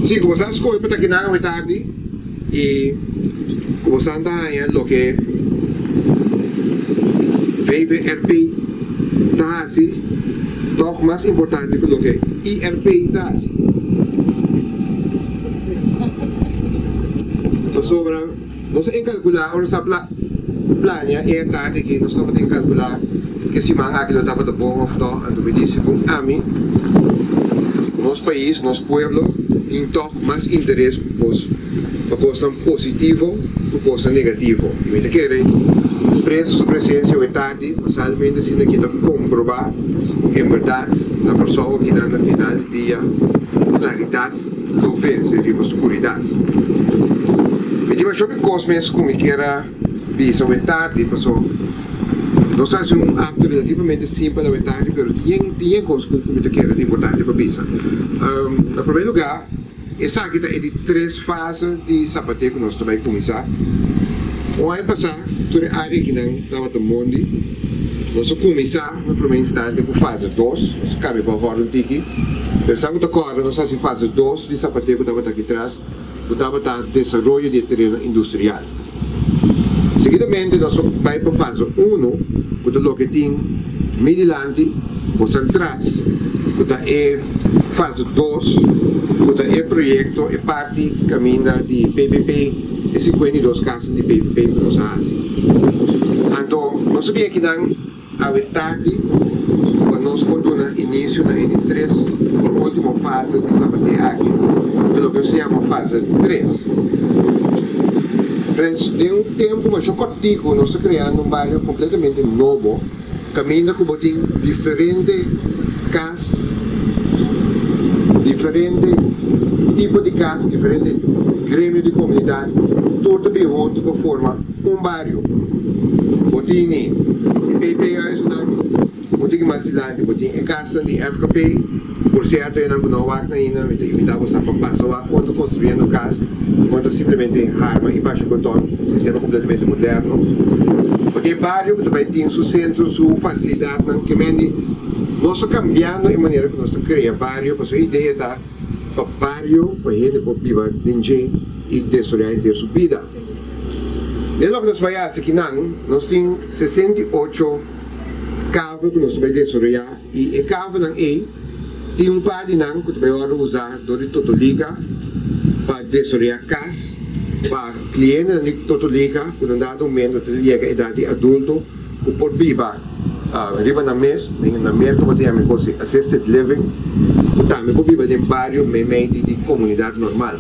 Sí, ku boso a skohe pa ta kinan awe tardi i ku boso ta haña loke VVRP ta hasi tòg mas importante ku loke IRP ta hasi. Pasobra nos a enkalkulá ora nos ta plania e tardi aki, nos tabata enkalkulá ke siman aki lo tabata bon òf nò, anto mi di segun ami nos pais, nos pueblo tin tòg mas interes ku kos pa kosnan positivo ku kosnan negativo. I mi ta kere prensa su presensia awe tardi pasalmente asina ki ta komprobá ku en bèrdat na Kòrsou akinan na final di dia klaridat lo vense riba skuridat. Mi tin masha hopi kos mes ku mi kier a bisa awe tardi paso nos a hasi un akto relativamente simpel awe tardi pero tin yen kos ku mi ta kere ta importante pa bisa. Na prome lugá esaki ta e di tres fase di Zapate ku nos ta bai kuminsá. Un aña pasá tur e área akinan tabata mondi. Nos a kuminsá na prome instante ku fase dos, nos a kambia pa hòrde un tiki. Pero sa ku ta kòrda nos a hasi fase dos di Zapate ku tabata aki tras, ku tabata desaroyo di e tereno industrial. Seguidamente nos a bai pa fase uno ku ta loke tin mi dilanti, bosan tras, ku ta e fase dos ku ta e proyekto, e parti kaminda di PPP, e 52 kasnan di PPP ku nos a hasi. Anto nos a bin akinan. Awe tardi pa nos por duna inicio na e di tres y ultimo fase di Sabaté aki, di loke nos ta yama fase tres. Pues den un tempo masha cortico nos ta creando un bario completamente nobo caminda cu bo tin diferente cas, diferente tipo di cas, diferente gremio di comunidad, tur ta bin hunto pa forma un bario. Bo tin e PP huisnan, bo tin mas dilanti bo tin e kasnan di FKP. Por sierto esnan ku no a wak ainda mi ta invita boso pa pasa wak kon ta konstruyendo kas, kon ta simplemente harma i basha beton, sistema kompletamente moderno. Bo tin e bario ku ta bai tin su sentro, su fasilidatnan. Ke men di nos ta kambiando e manera ku nos ta krea bario pasobra e idea ta pa bario pa hende por biba den dje i desaroyá henter su bida. Den loke nos bai hasi kinan, nos tin 68 kavel ku nos ta bai desaroyá i e kavelnan ei tin un par di nan ku ta bai wòrdu usá dor di Totolika pa desaroyá kas pa klientenan di Totolika ku nan dado momento ta yega edat di adulto ku por biba riba nan mes, den na Merka bo ta yama e kos di assisted living, ku tambe por biba den bario meimei di komunidat normal.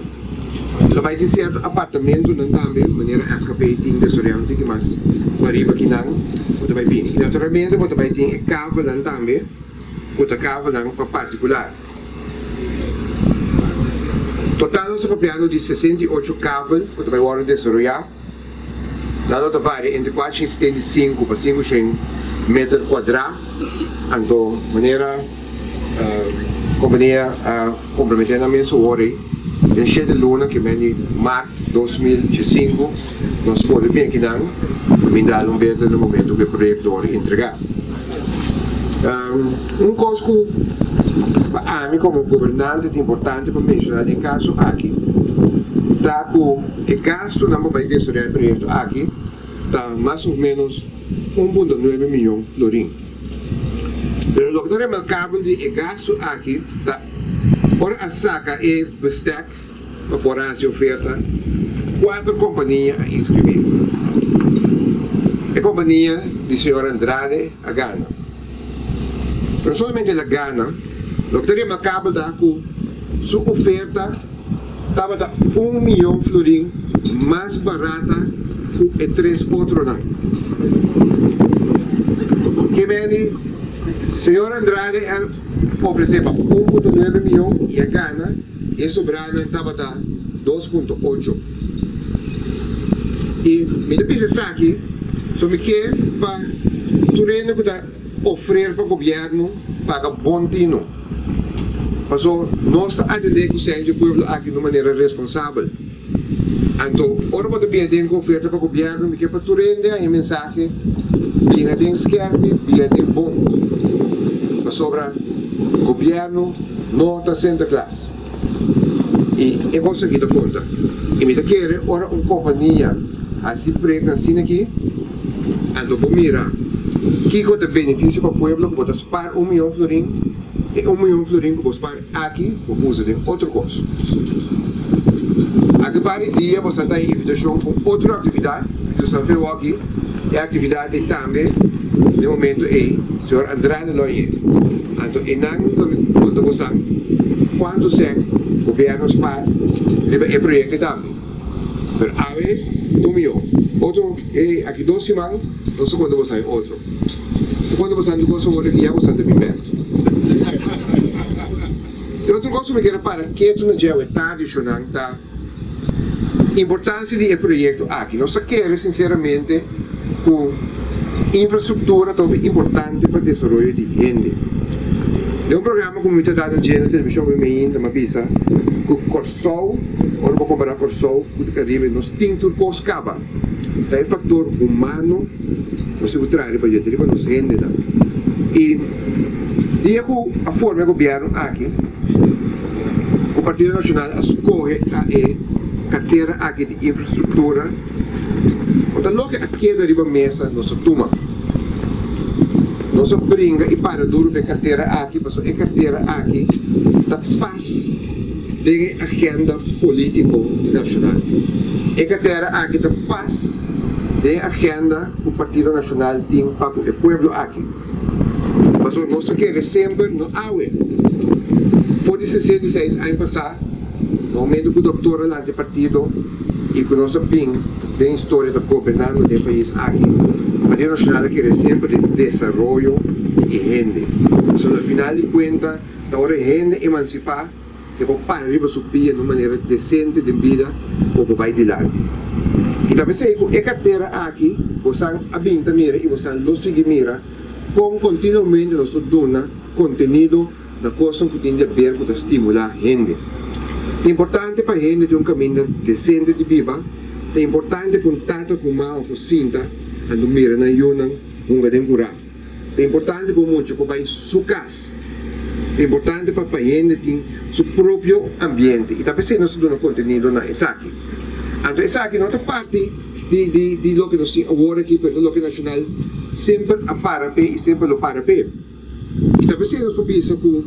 Ta bai tin sierto apartamentonan tambe, manera FKP tin desaroyá un tiki mas pariba kinan ku ta bai bini. I naturalmente bo ta bai tin e kavelnan tambe ku ta kavelnan pa partikular. Total nos ta papiando di 68 kavel ku ta bai wòrdu desaroyá. Nan lo ta varia entre 475 pa 500 meter kuadrá. Anto manera Kompania a komprometé nan mes awor ei den shete luna ke men di mart 2015 nos pone bien kinan pa bin dal un beta na momento ku e proyekto wòrdu entregá. Un kos ku pa ami komo gobernante ta importante pa menshoná den e kaso aki ta ku e gastunan pa bai desaroyá e proyekto aki ta mas òf ménos 1.9 miyon florin. Pero loke ta remarkabel di e gastu aki ta ora a saka e bestek pa por a hasi oferta, kuater kompania a inskribí. E kompania di señor Andrade a gana. Pero solamente el a gana, loke ta remarkabel ta ku su oferta tabata un miyon florin mas barata ku e tres otronan. Ke meni señor Andrade a ofresé pa 1.9 miyon i a gana, e sobranan tabata 2.8. I mi ta bisa esaki so mi ke pa tur hende ku ta ofrer pa gobièrnu paga bon tinu. Paso nos ta atendé ku sèn dje pueblo aki na un manera responsabel. Anto ora bo ta bini den ku oferta pa gobièrnu mi ke pa tur hende haña e mensahe bini aden skèrpi, bini aden bon. Pasobra gobièrnu no ta Sinterklaas. I e kos aki ta konta. I mi ta kere ora un kompania hasi proyekto asina aki, anto bo mira kiko ta benefisio pa pueblo ku bo ta spar un miyon florin, e un miyon florin ku bo spar Aki bo usa den otro kos. Aki par di dia bo sa ta invitashon pa un otro aktividat, mi ta feo aki, e aktividat ei tambe den momento ei señor Andrade lo a yega. Anto einan lo mi konta bosan kuantu sèn gobièrnu spar riba e proyekto ei tambe. Pero awe un miyon. Otro e aki dos siman nos ta konta bosan e otro. Ta konta bosan di kos awor aki ya bosan ta bin bèk. E otro kos ku mi kier a para ketu na dje awe tardi shonnan ta importansia di e proyekto aki. Nos ta kere sinseramente ku infrastruktura ta hopi importante pa desaroyo di hende. Den un programa ku mi ta da na dje na televishon ku mi ainda mi a bisa ku Kòrsou, ora bo kompará Kòrsou ku di Karibe nos tin tur kos kaba. Ta e faktor humano nos tin ku traha riba dje, ta riba nos hendenan. I dia ku a forma e gobièrnu aki, ku Partido Nashonal a skohe a e kartera aki di infrastruktura, no ta loke a keda riba mesa nos a tuma. Nos a bringa i para duru pa e kartera aki, pasobra e kartera aki ta pas den e agenda polítiko nashonal. E kartera aki ta pas den e agenda ku Partido Nashonal tin pa ku e pueblo aki. Pasobra nos ta kere semper no awe. For di 66 aña pasá, na momento ku Doktor a lanta e partido i ku nos a bin den historia ta gobernando den e pais aki, Partido Nashonal a kere semper den desaroyo di e hende. Pasobra na final di kuenta ta ora e hende emansipá, E por para riba su pia na un manera decente den bida o por bay dilanti. Y ta pesey cu e cartera aki bosan a bin ta mira y bosan lo sigui mira con continuamente nos lo duna contenido na cosnan cu tin di haber cu ta stimula hende. Ta importante pa hende tin un caminda decente di biba, ta importante cu un tata cu un mama por sinta anto mira nan yunan hunga den cura. Ta importante pa un mucha por bai su kas. Ta importante pa pa hende tin su propio ambiente i ta p'esei nos ta duna kontenido na esaki. Anto esaki no ta parti di di di loke nos tin awor aki pero ta loke Nashonal semper a para p'e i semper lo para p'e. I ta p'esei nos por bisa ku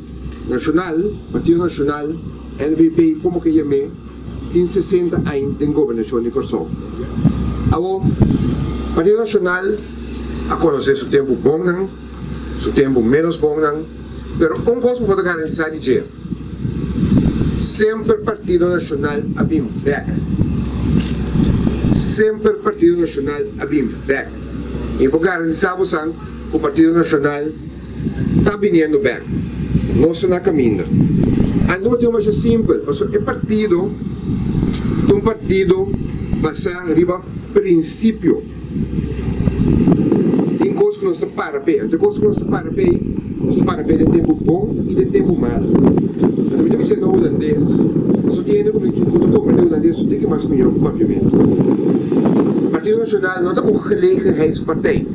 Nashonal, Partido Nashonal, NVP, komo ke yam'é, tin 60 aña den gobernashon di Kòrsou. Awor, Partido Nashonal a konosé su tempu bonnan, su tempu ménos bonnan, pero un kos bo por ta garantisá di dje, semper Partido Nashonal a bin bèk. Semper Partido Nashonal a bin bèk. I mi por garantisá bosan ku Partido Nashonal ta biniendo bek. Nos ta na caminda. Anto motibo masha simpel, pasobra e partido ta un partido basa riba principio. Tin cos cu nos ta para p'e. Anto e cos cu nos ta para p'e, nos ta para p'e den tempo bon y den tempo malo. Anto mi ta bisa na hulandes, pasobra tin hende cu mi cu ta comprende hulandes un tiki mas mihor cu papiamento. Partido Nacional no ta un gelegenheidspartij.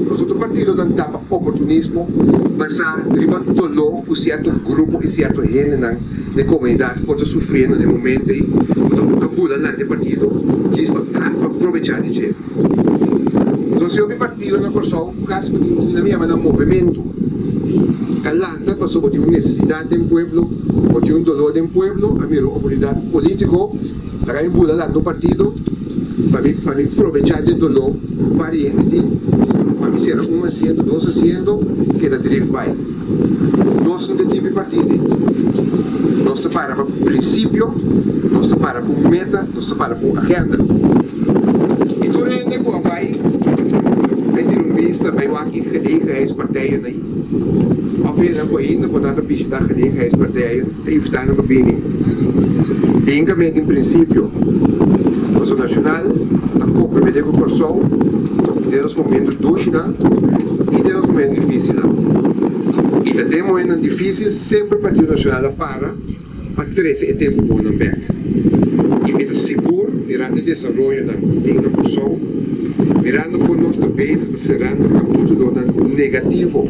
Nos otro partidonan ta pa oportunismo basá riba doló ku sierto grupo i sierto hendenan den komunidat por ta sufriendo den momento ei ku ta buka bula nan den partido djis pa pa probechá di dje. Nos hopi partido na Kòrsou ku kasi bo tin nan yama nan movementu ta lanta pasobra bo tin un nesesidat den pueblo, bo tin un doló den pueblo, a mira un oportunidat polítiko. Laga mi bula lanta un partido pa mi pa mi probecha dje doló ku par di hende tin, pa mi sera un asiento, dos asiento, keda drif bai. Nos no ta tipo di partido ei. Nos ta para pa prinsipio, nos ta para pa un meta, nos ta para pa un agenda. I tur hende ku a bai bai tira un bista, bai wak e gelegenheidspartijen ei, òf hendenan ku ainda por ta bishita gelegenheidspartijen, Ta invitá nan pa bini. Bin kaminda tin prinsipio. Pasobra Nashonal ta komprometé ku Kòrsou den nos momentu dushinan i den nos momentu difísilnan. I ta den momentunan difísil semper Partido Nashonal a para pa trese e tempu bonnan bèk. I mi ta sigur. Mirando e desaroyonan ku tin na Kòrsou, mirando kon nos ta bezig ta serando kapítulonan negativo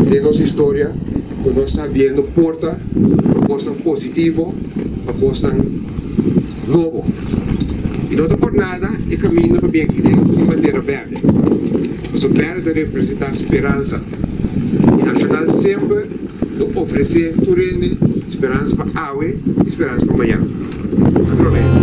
den nos historia, ku nos ta abriendo porta pa kosnan positivo, pa kosnan nobo. I no ta por nada e kaminda pa bin aki den tin bandera bèrdè, pasobra bèrdè ta representá speransa. I Nashonal semper lo ofresé tur hende speransa pa awe i speransa pa mañan. Atrobe.